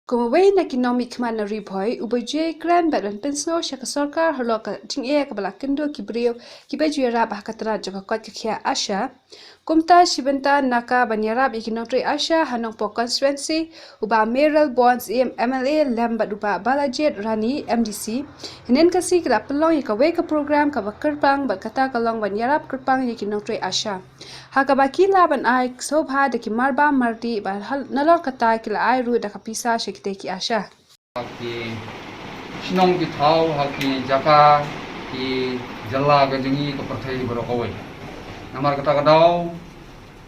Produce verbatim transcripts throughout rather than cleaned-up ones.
Kum uwei na ki nongmihkhmat na Ri Bhoi, u Bah J. Kren bad ban pynsngew sha ka sorkar halor ka jingeh kaba la kynduh ki briew kiba ju ïarap ha ka tnat jong ka koit ka khiah ASHA. Kumta shi bynta na ka ban ïarap ïa ki nongtrei ASHA ha Nongpoh constituency, u Bah Mayralborn Syiem M L A lem bad u Bah Balajied Rani M D C, hynnin ka sngi ki la pynlong ïa kawei ka program kaba kyrpang bad kata ka long ban ïarap kyrpang ïa ki nongtrei ASHA. Ha kaba ki lah ban ai sngewbha da ki marbam mardih bad hal-, nalor kata ki la ai ruh da ka pisa sha kitei ki ASHA. Ki shnong ki thaw ha ki jaka ki jylla ka jong ngi ka pyrthei baroh kawei. Namar kata ka daw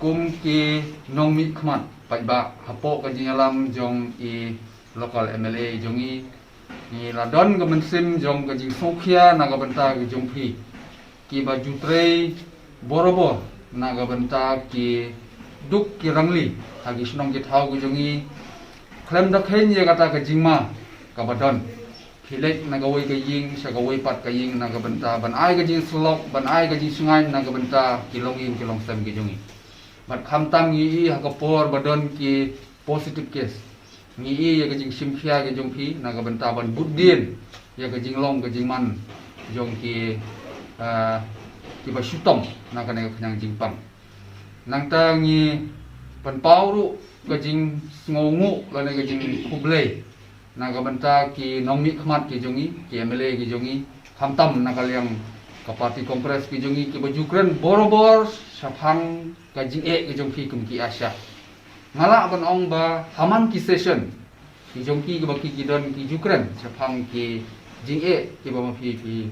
kum ki nongmihkhmat paidbah hapoh ka jingïalam jong i local M L A jong ngi, ngi la don ka mynsiem jong ka jingsngewkhia na ka bynta ka jong phi kiba ju trei borabor na ka bynta ki duk ki rangli ha ki shnong ki thaw ki jong ngi. Khlem da kheiñ ïa kata ka jingma kaba don, phi leit na kawei ka ïing sha kawei pat ka ïing na ka bynta ban ai ka jingsyllok, ban ai ka jingshngaiñ na ka bynta ki longïing ki longsem ki jong ngi. Bad khamtam ngi i ha ka por ba don ki positive case, ngi i ïa ka jingshim khia ka jong phi na ka bynta ban bud dien ïa ka jinglong ka jingman jong ki, ah, kiba shu tong na kane ka khñiang jingpang. Nangta ngi pynpaw ruh ka jingsngewnguh lane ka jingkhublei na ka bynta ki nongmihkhmat ki jong ngi, ki M L A ki jong ngi, khamtam na ka liang ka party Congress ki jong ngi kiba ju kren borabor shaphang ka jingeh ki jong phi kum ki ASHA. Nga lah ban ong ba ha man ki session ki jong ki kiba ki, ki don ki ju kren shaphang ki jingeh kiba ma phi phi,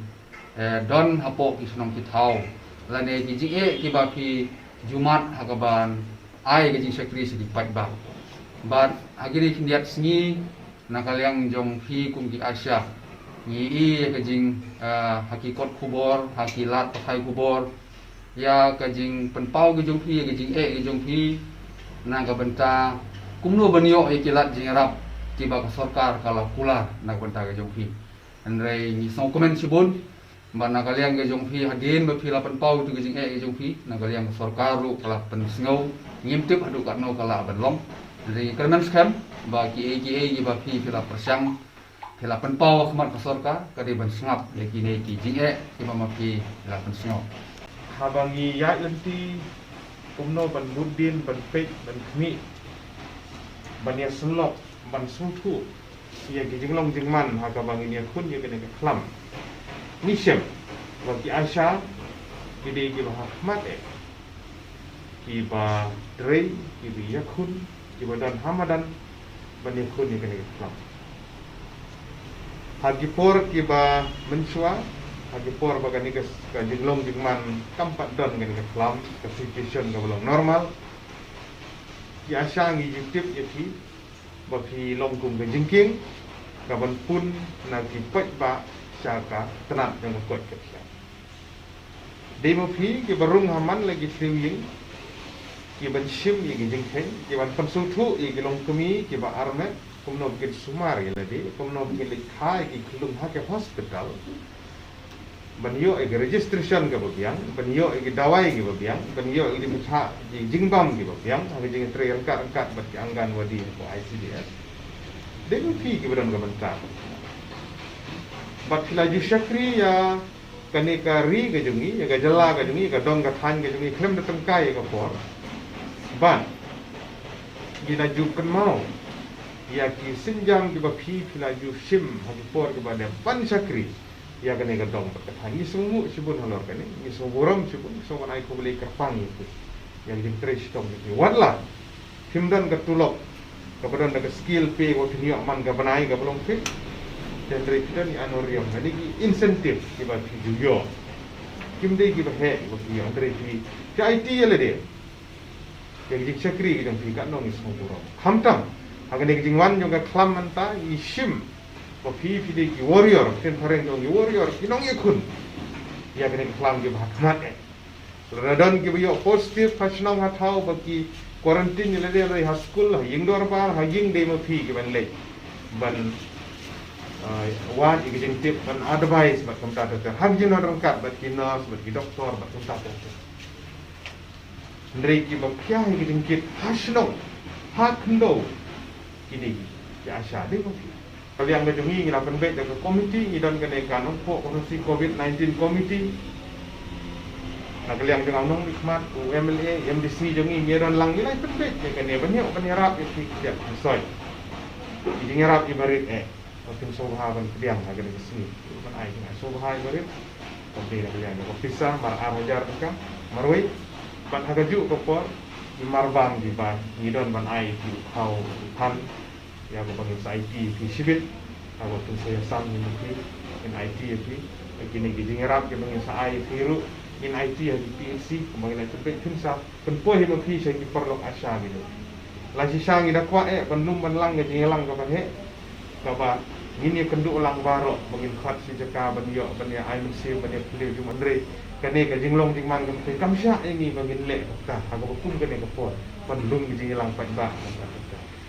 eh, don hapoh ki shnong ki thaw, lane ki jingeh kiba phi ju mad ha kaban ai ka jingshakri sha ki paidbah. Bad ha kine ki khyndiat sngi na ka liang jong phi kum ki ASHA, ngi i ïa ka jing, ah, ha ki kot khubor, ha ki lad pathai khubor, ïa ka jingpynpaw ka jong phi, ïa ka jingeh ka jong phi na ka bynta kumno ban ïoh ïa ki lad jingïarap kiba ka sorkar ka la kular na ka bynta ka jong phi. Hynrei ngi sngewkmen shibun ba na ka liang ka jong phi, hadien ba phi la pynpaw ïa ka jingeh ka jong phi, na ka liang ka sorkar ruh ka la pynsngew. Ngim tip haduh katno ka lah ban long. Hynrei ngi kyrmen skhem ba kiei kiei kiba phi, phi la pyrshang, phi la pynpaw ha khmat ka sorkar, ka dei ban sngap ïa kine ki jingeh kiba ma phi la pynsngew. Haba ngi ïaid lynti kumno ban bud dien, ban peit, ban khmih, ban ïasyllok, ban sngewthuh ïa ki jinglong jingman ha kaba ngin ïakhun ïa kane ka khlam, ngi shem ba ki ASHA ki dei kiba ha khmat eh, kiba trei, kiba ïakhun, kiba don ha madan ban ïakhun ïa kane ka khlam. Ha ki por kiba mynshuwa, ha ki por ba kane ka, ka jinglong jingman kam pat don kane ka khlam, ka situation kaba long normal, ki ASHA ngi ju tip ïa phi ba phi long kum ka jingkieng kaban pun na ki paidbah sha ka tnat jong ka koit ka khiah. Dei ma phi kiba rung ha man la ki thliew ïing, kiban shim ïa ki jingkheiñ, kiban pynsngewthuh ïa ki longkmie kiba armet kumno ba kin sumar ïa lade, kumno ba kin leit kha ïa ki khyllung ha ki hospital, ban ïoh ïa ki registration kaba biang, ban ïoh ïa ki dawai kiba biang, ban ïoh ïa ki jingpynshah, ki jingbam kiba biang ha ki jingtrei ryngkat ryngkat bad ki Anganwadi ha ka I C D S. Dei ma phi kiba don ka bynta. Bad phi la ju shakri ïa kane ka ri ka jong ngi, ïa ka jylla ka jong ngi, ïa ka dong ka thaiñ ka jong ngi khlem da tyngkai ïa ka por. Bad ngi la ju kynmaw ïa ki sienjam kiba phi, phi la ju shim ha ki por kiba dep ban shakri ïa kane ka dong bad ka thaiñ. Ngi sngewbha shibun halor kane, ngi sngewburom shibun, ngi sngewbha ban ai khublei kyrpang ïa phi ïa ka jingtrei shitom jong phi. Wat la phim don ka tulop kaba don da ka scale pay kaba phin ïoh man ka bnai kaba long fixed, hynrei phi don ïa honorarium, ïa ki incentive kiba phi ju ïoh. Kim dei kiba heh kiba phi ïoh, hynrei phi, phi aiti ïa lade ïa ka jingshakri ka jong phi, katno ngi sngewburom. Khamtam ha kane ka jingwan jong ka khlam mynta ngi shim ba phi, phi dei ki warrior, phin phareng jong ki warrior, ki nongïakhun ïa kane ka khlam kiba ha khmat eh. Lada don kiba ïoh positive ha shnong ha thaw ba ki quarantine ïa lade ha skul, ha ïing dorbar, ha ïing, dei ma phi kiban leit ban, ah, wad ïa ki jingtip, ban advice bad kumta ter ter. Ha ki jingdon ryngkat bad ki nurse bad ki doktor bad kumta ter ter. Hynrei kiba khia ïa ki jingkit ha shnong ha khyndew ki dei ki Ïa ASHA dei ma phi. Ka liang ka jong ngi ngi la pynbeit da ka komiti, ngi don kane ka Nongpoh Constituency covid nineteen committee. Na ka liang jong u nongmihkhmat, u MLA, MDC jong ngi, ngi don lang, ngi la pynbeit ïa kane ban ïoh ban ïarap ïa ki khyndiat khynsoit. Ki jingïarap iba rit eh. Ba kin sngewbha ban pdiang ha kane ka sngi. Ban ai jingsngewbha iba rit. Ban dei na ka liang jong ka pisa mar ar hajar tyngka marwei. Bad ha kajuh ka por, i marbam kiba ngi don ban ai ki u khaw u than ïa kaba ngin sa aiti ïa phi shibit. Haba phin sa ïasam ïa phi, ngin aiti ïa phi. Kine ki jingïarap kiba ngin sa ai ïa phi ruh, ngin aiti ha ki PHC, kumba ngin aiti phi, phin sa pynpoi ïa phi sha ki paralok ASHA ki ruh. La shisha ngi da kwah eh ban lum ban lang ka jingïalang kaba heh, kaba ngin ïakynduh lang baroh ba ngin khot shi jaka ban ïoh ban ïa ai mynsiem ban ïa phylliew jingmut, hynrei kane ka jinglong jingman kaba phi kam shah ïa ngi ba ngin leh kata ha kaba kum kane ka por ban lum ka jingïalang paidbah.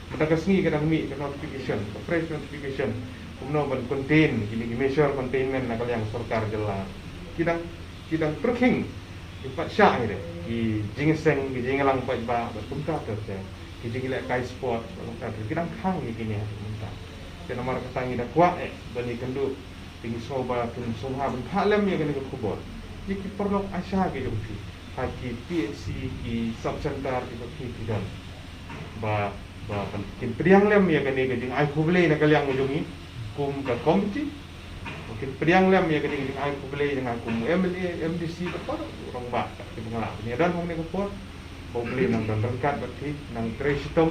Mynta ka sngi ka dang mih ka notification, ka fresh notification, kumno ban contain kine ki measure containment na ka liang sorkar jylla. Ki dang, ki dang pyrkhing, ki pat shah hi de, ki jingïaseng, ki jingïalang paidbah bad kumta ter ter, ki jingleh kai sport bad kumta ter, ki dang khang ïa kine ha mynta. Te namar kata ngi da kwah eh ban ïakynduh, te ngi sngewbha, te ngi sngewbha ban phah lem ïa kane ka khubor ïa ki paralok ASHA ki jong phi ha ki PHC, ki sub center kiba phi phi don, ba, ba kin pdiang lem ïa kane ka jingai khublei na ka liang ka jong ngi kum ka komiti. Ba kin pdiang lem ïa kane ka jingai khublei na nga kum MLA, MDC, bad baroh u rangbah kiba nga lah ban ïadon ha kane ka por. Ba U Blei nang don ryngkat bad phi, nang trei shitom,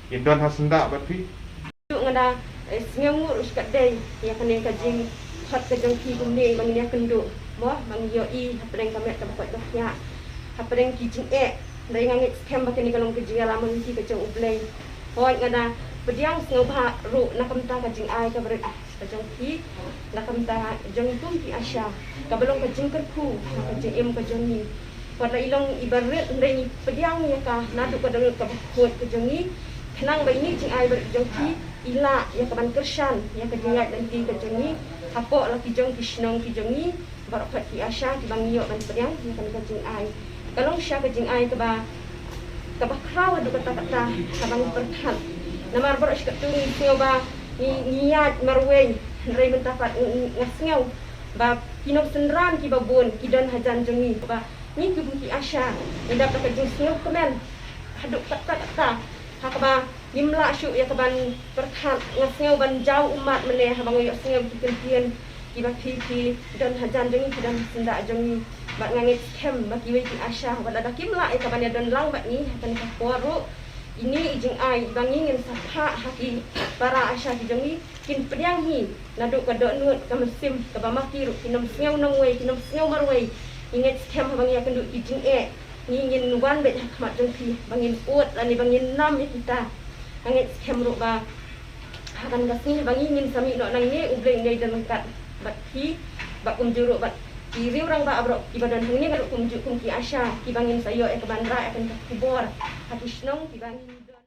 kin don ha syndah bad phi. Nga da, eh, sngewnguh ruh shi katdei ïa kane ka jingkhot ka jong phi kumne ba ngin ïakynduh, mo, ba ngin ïohi hapdeng ka met kaba koit ba khiah, hapdeng ki jingeh. Hynrei nga ngeit skhem ba kane ka long ka jingïalam lynti ka jong U Blei. Hooid, nga da pdiang sngewbha ruh na ka bynta ka jingai kaba rit ka jong phi, na ka bynta jong ngi kum ki ASHA, kaba long ka jingkyrkhu ha ka jingim ka jong ngi. Wat la i long iba rit, hynrei ngi pdiang ïa ka naduh ka dohnud kaba khuid ka jong ngi, khnang ba ine i jingai ba rit ka jong phi i lah ïa ka ban kyrshan ïa ka jingïaid lynti ka jong ngi hapoh la ki jong ki shnong ki jong ngi, baroh pat ki ASHA kiba ngi ïoh ban pdiang ïa kane ka jingai. Ka long shisha ka jingai kaba, kaba khraw haduh katta katta haba ngi pyrkhat. Namar baroh shi katto ngi sngew ba ngi, ngi ïaid marwei, hynrei mynta pat nga, nga sngew ba ki nongsynran kiba bun ki don hajan jong ngi, ba ngi kum ki ASHA ngi dap da ka jingsngewkmen haduh katta katta. Ha kaba ngim lah shuh ïa ka ban pyrkhat, nga sngew ban jaw ummat mynne haba nga ïohsngew ki kyntien kiba phi phi don hajan jong ngi, ki don ha syndah jong ngi. Bad nga ngeit skhem ba kiwei ki ASHA wat lada kim lah ïa ka ban ïadon lang bad ngi ha kane ka por ruh, ine i jingai ba ngi ngin sa phah ha ki para ASHA ki jong ngi, kin pdiang hi naduh ka dohnud ka mynsiem kaba ma ki ruh, ki nongsngew nongwei, ki nongsngew marwei. Ngi ngeit skhem haba ngi ïakynduh ki jingeh, ngi ngin wan beit ha khmat jong phi ba ngin ud lane ba ngin nam ïa kita. Nga ngeit skhem ruh ba ha kane ka sngi ba ngi ngin sa mih noh nangne, U Blei un dei don ryngkat bad phi, bad kumjuh ruh bad ki riew rangbah baroh kiba don hangne, ruh kumjuh kum ki ASHA kiba ngin sa ïoh ïa ka ban rah ïa kane ka khubor ha ki shnong kiba ngin don.